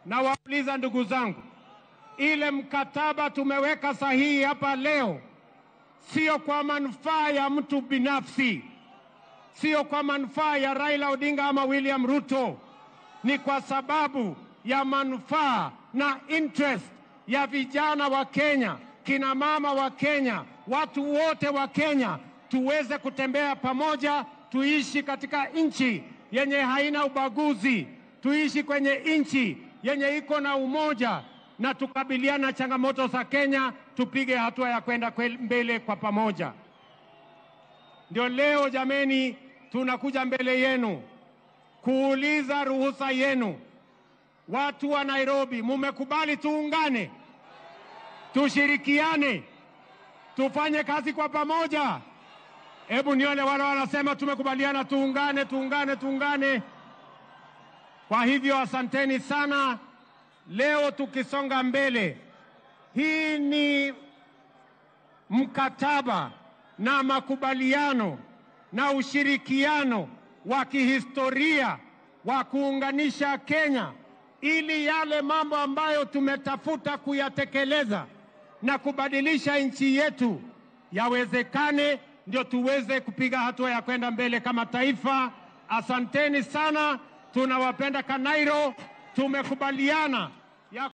Nawauliza ndugu zangu, ile mkataba tumeweka sahihi hapa leo sio kwa manufaa ya mtu binafsi, sio kwa manufaa ya Raila Odinga ama William Ruto, ni kwa sababu ya manufaa na interest ya vijana wa Kenya, kina mama wa Kenya, watu wote wa Kenya, tuweze kutembea pamoja, tuishi katika nchi yenye haina ubaguzi, tuishi kwenye nchi yenye iko na umoja, na tukabiliana na changamoto za Kenya, tupige hatua ya kwenda mbele kwa pamoja. Ndio leo jameni, tunakuja mbele yenu kuuliza ruhusa yenu. Watu wa Nairobi, mumekubali tuungane, tushirikiane, tufanye kazi kwa pamoja? Hebu nione wale wanasema tumekubaliana, tuungane, tuungane, tuungane. Kwa hivyo asanteni sana. Leo tukisonga mbele, hii ni mkataba na makubaliano na ushirikiano wa kihistoria wa kuunganisha Kenya ili yale mambo ambayo tumetafuta kuyatekeleza na kubadilisha nchi yetu yawezekane, ndio tuweze kupiga hatua ya kwenda mbele kama taifa. Asanteni sana, tunawapenda Kanairo. Tumekubaliana